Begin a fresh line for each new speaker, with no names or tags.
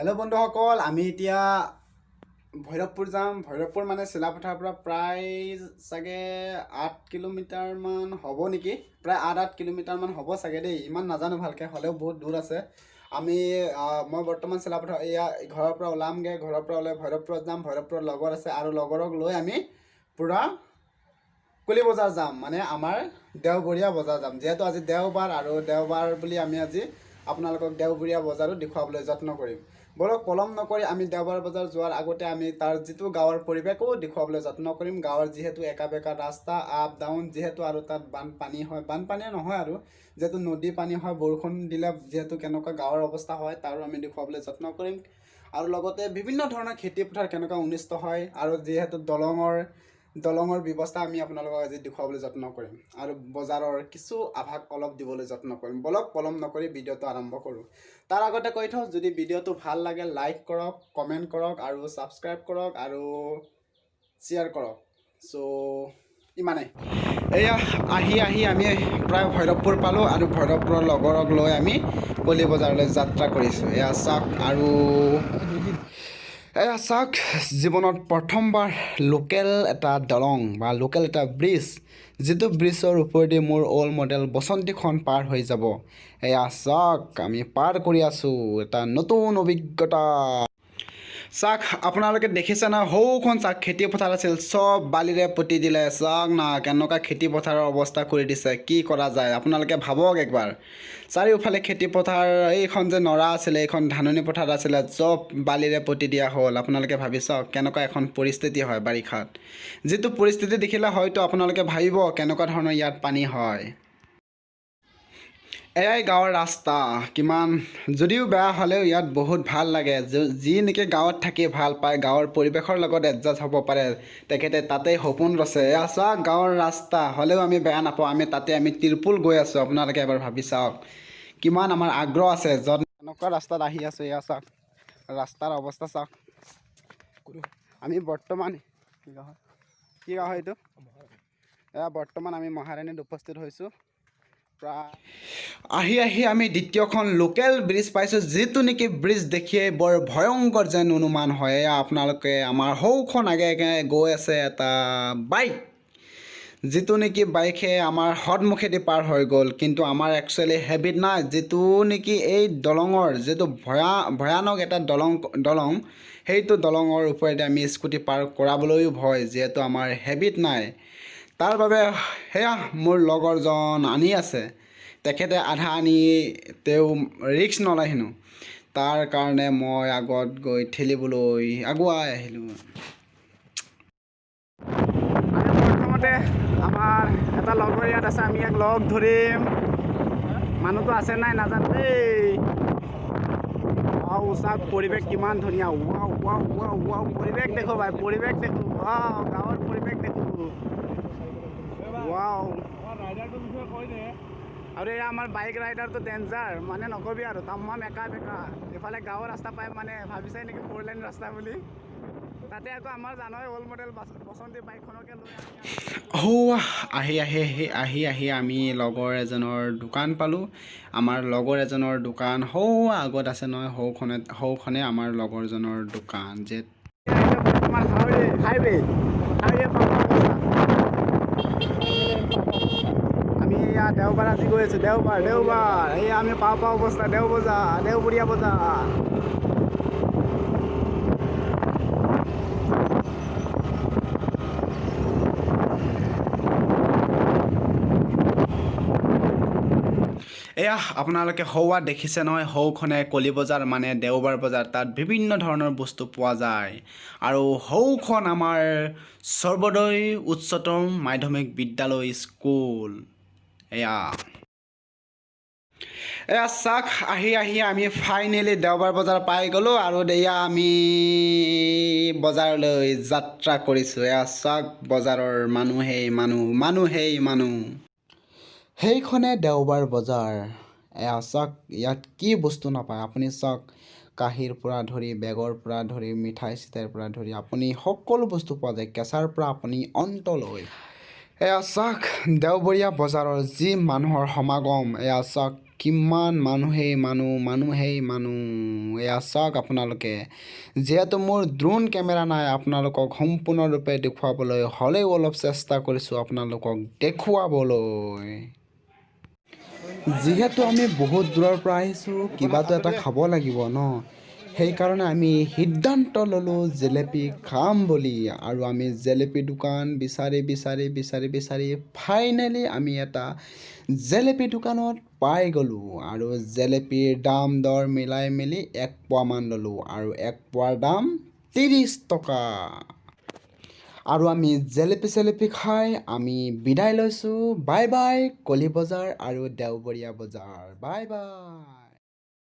Hello' বন্ধুসকল, আমি এতিয়া ভৈৰৱপুৰ যাম। ভৈৰৱপুৰ মানে চিলাপথাৰৰ পৰা প্ৰায় চাগে 8 কিলোমিটাৰমান হ'ব নেকি? প্ৰায় 8 কিলোমিটাৰমান হ'ব চাগে দেই, ইমান নাজানো ভালকৈ, হ'লেও বহুত দূৰ আছে। আমি মই বৰ্তমান চিলাপথাৰ এয়া ঘৰৰ পৰা ওলামগৈ। ঘৰৰ পৰা ওলাই ভৈৰৱপুৰত যাম। ভৈৰৱপুৰত লগৰ আছে আৰু লগৰক লৈ আমি পূৰা কুলি বজাৰ যাম, মানে আমাৰ দেওবৰীয়া বজাৰ যাম। যিহেতু আজি দেওবাৰ আৰু দেওবাৰ বুলি আমি আজি আপোনালোকক দেওবৰীয়া বজাৰো দেখুৱাবলৈ যত্ন কৰিম। ব'লক, পলম নকৰি আমি দেওবাৰ বজাৰ যোৱাৰ আগতে আমি তাৰ যিটো গাঁৱৰ পৰিৱেশো দেখুৱাবলৈ যত্ন কৰিম। গাঁৱৰ যিহেতু একা বেকা ৰাস্তা, আপ ডাউন যিহেতু, আৰু তাত বানপানী হয়, বানপানীয়ে নহয় আৰু যিহেতু নদী পানী হয়, বৰষুণ দিলে যিহেতু কেনেকুৱা গাঁৱৰ অৱস্থা হয়, তাৰো আমি দেখুৱাবলৈ যত্ন কৰিম। আৰু লগতে বিভিন্ন ধৰণৰ খেতি পথাৰ কেনেকুৱা অনিষ্ট হয় আৰু যিহেতু দলঙৰ ব্যৱস্থা আমি আপোনালোকক আজি দেখুৱাবলৈ যত্ন কৰিম আৰু বজাৰৰ কিছু আভাস অলপ দিবলৈ যত্ন কৰিম। ব'লক, পলম নকৰি ভিডিঅ'টো আৰম্ভ কৰোঁ। তাৰ আগতে কৈ থওঁ, যদি ভিডিঅ'টো ভাল লাগে লাইক কৰক, কমেণ্ট কৰক আৰু ছাবস্ক্ৰাইব কৰক আৰু শ্বেয়াৰ কৰক। চ' ইমানেই। এয়া আহি আহি আমি প্ৰায় ভৈৰৱপুৰ পালোঁ আৰু ভৈৰৱপুৰৰ লগৰক লৈ আমি কলি বজাৰলৈ যাত্ৰা কৰিছোঁ। এয়া চাওক, আৰু এয়া চাওক, জীৱনত প্ৰথমবাৰ লোকেল এটা দলং বা লোকেল এটা ব্ৰিজ, যিটো ব্ৰিজৰ ওপৰেদি মোৰ অ'ল্ড মডেল বসন্তীখন পাৰ হৈ যাব। এয়া চাওক, আমি পাৰ কৰি আছোঁ, এটা নতুন অভিজ্ঞতা। চাওক, আপোনালোকে দেখিছে না? সৌখন চাওক, খেতি পথাৰ আছিল, চব বালিৰে পুতি দিলে। চাওক না, কেনেকুৱা খেতি পথাৰৰ অৱস্থা কৰি দিছে। কি কৰা যায়, আপোনালোকে ভাবক একবাৰ। চাৰিওফালে খেতি পথাৰ, এইখন যে নৰা আছিলে, এইখন ধাননি পথাৰ আছিলে, চব বালিৰে পুতি দিয়া হ'ল। আপোনালোকে ভাবি চাওক কেনেকুৱা এখন পৰিস্থিতি হয় বাৰিষাত। যিটো পৰিস্থিতি দেখিলে হয়তো আপোনালোকে ভাবিব কেনেকুৱা ধৰণৰ ইয়াত পানী হয়। এয়াই গাঁৱৰ ৰাস্তা। কিমান যদিও বেয়া হ'লেও ইয়াত বহুত ভাল লাগে। যি নেকি গাঁৱত থাকি ভাল পায়, গাঁৱৰ পৰিৱেশৰ লগত এডজাষ্ট হ'ব পাৰে, তেখেতে তাতেই সপোন ৰচে। এয়া চাওক, গাঁৱৰ ৰাস্তা হ'লেও আমি বেয়া নাপাওঁ। আমি তাতে আমি তিৰপুল গৈ আছোঁ। আপোনালোকে এবাৰ ভাবি চাওক কিমান আমাৰ আগ্ৰহ আছে য'ত এনেকুৱা ৰাস্তাত আহি আছোঁ। এয়া চাওক, ৰাস্তাৰ অৱস্থা চাওক। আমি বৰ্তমান কি গাঁও হয়? কি গাঁও হয় এইটো? এয়া বৰ্তমান আমি মহাৰাণীত উপস্থিত হৈছোঁ। প্ৰায় আহি আহি আমি দ্বিতীয়খন লোকেল ব্ৰিজ পাইছোঁ, যিটো নেকি ব্ৰিজ দেখিয়েই বৰ ভয়ংকৰ যেন অনুমান হয়। এয়া আপোনালোকে আমাৰ সৌখন আগে আগে গৈ আছে এটা বাইক, যিটো নেকি বাইকে আমাৰ সন্মুখেদি পাৰ হৈ গ'ল। কিন্তু আমাৰ একচুৱেলি হেবিট নাই, যিটো নেকি এই দলঙৰ যিটো ভয়ানক এটা দলং, সেইটো দলঙৰ ওপৰেদি আমি স্কুটি পাৰ কৰাবলৈও ভয়, যিহেতু আমাৰ হেবিট নাই। তাৰ বাবে সেয়া মোৰ লগৰজন আনি আছে, তেখেতে আধা আনি তেওঁ ৰিস্ক নলয় হেনো, তাৰ কাৰণে মই আগত গৈ ঠেলিবলৈ আগুৱাই আহিলোঁ। আমি প্ৰথমতে আমাৰ এটা লগৰ ইয়াত আছে, আমি ইয়াক লগ ধৰিম। মানুহটো আছে নাই নাজানো দেই। ৱাও, চাওক পৰিৱেশ কিমান ধুনীয়া। ৱাও ৱাও ৱাও ৱাও, পৰিৱেশ দেখো ভাই, পৰিৱেশ দেখো। ৱাও, গাঁৱৰ পৰিৱেশ দেখো। ৱাও। আৰু এয়া আমাৰ বাইক ৰাইডাৰটো ডেঞ্জাৰ, মানে নকবি আৰু, তামাম একা বেকা। এইফালে গাঁৱৰ ৰাস্তা পাই মানে ভাবিছে নেকি ফ'ৰ লেন ৰাস্তা বুলি। তাতে আকৌ আমাৰ জানই অল্ড মডেল বসন্তী বাইকখনকে লৈ আমি সৌৱা আহি আহি আহি আহি আহি আমি লগৰ এজনৰ দোকান পালোঁ। আমাৰ লগৰ এজনৰ দোকান সৌৱা আগত আছে নহয়, সৌখনে আমাৰ লগৰজনৰ দোকান যে। বৰ্তমান হাইৱে হাইৱে হাইৱে অৱস্থা। আমি এয়া দেওবাৰ আজি গৈ আছোঁ, দেওবাৰ দেওবাৰ। এই আমি পাওঁ পাওঁ অৱস্থা, দেও বজাৰ, দেওবৰীয়া বজাৰ। এয়া আপোনালোকে সৌৱা দেখিছে নহয়, সৌখনে কলি বজাৰ, মানে দেওবাৰ বজাৰ। তাত বিভিন্ন ধৰণৰ বস্তু পোৱা যায়। আৰু সৌখন আমাৰ সৰ্বোদয় উচ্চতম মাধ্যমিক বিদ্যালয় স্কুল। এয়া এয়া চাওক, আহি আহি আমি ফাইনেলি দেওবাৰ বজাৰ পাই গ'লোঁ আৰু এয়া আমি বজাৰলৈ যাত্ৰা কৰিছোঁ। এয়া চাওক, বজাৰৰ মানুহেই মানুহ, মানুহেই মানুহ। সেইখনে দেওবাৰ বজাৰ। এয়া চাওক, ইয়াত কি বস্তু নাপায় আপুনি চাওক। কাঁহীৰ পৰা ধৰি, বেগৰ পৰা ধৰি, মিঠাই চিঠাইৰ পৰা ধৰি আপুনি সকলো বস্তু পোৱা যায়, কেঁচাৰ পৰা আপুনি অন্তলৈ। এয়া চাওক, দেওবৰীয়া বজাৰৰ যি মানুহৰ সমাগম, এয়া চাওক। কিমান মানুহেই মানুহ, মানুহেই মানুহ। এয়া চাওক আপোনালোকে। যিহেতু মোৰ ড্ৰোন কেমেৰা নাই আপোনালোকক সম্পূৰ্ণৰূপে দেখুৱাবলৈ, হ'লেও অলপ চেষ্টা কৰিছোঁ আপোনালোকক দেখুৱাবলৈ। যিহেতু আমি বহুত দূৰৰ পৰা আহিছোঁ, কিবাটো এটা খাব লাগিব ন? সেইকাৰণে আমি সিদ্ধান্ত ল'লোঁ জেলেপি খাম বুলি। আৰু আমি জেলেপি দোকান বিচাৰি বিচাৰি বিচাৰি বিচাৰি ফাইনেলি আমি এটা জেলেপি দোকানত পাই গ'লোঁ। আৰু জেলেপিৰ দাম দৰ মিলাই মেলি এক পোৱামান ল'লোঁ আৰু এক পোৱাৰ দাম 30 টকা। আৰু আমি জেলেপি চেলেপি খাই আমি বিদায় লৈছোঁ। বাই বাই কলি বজাৰ আৰু দেওবৰীয়া বজাৰ, বাই বাই।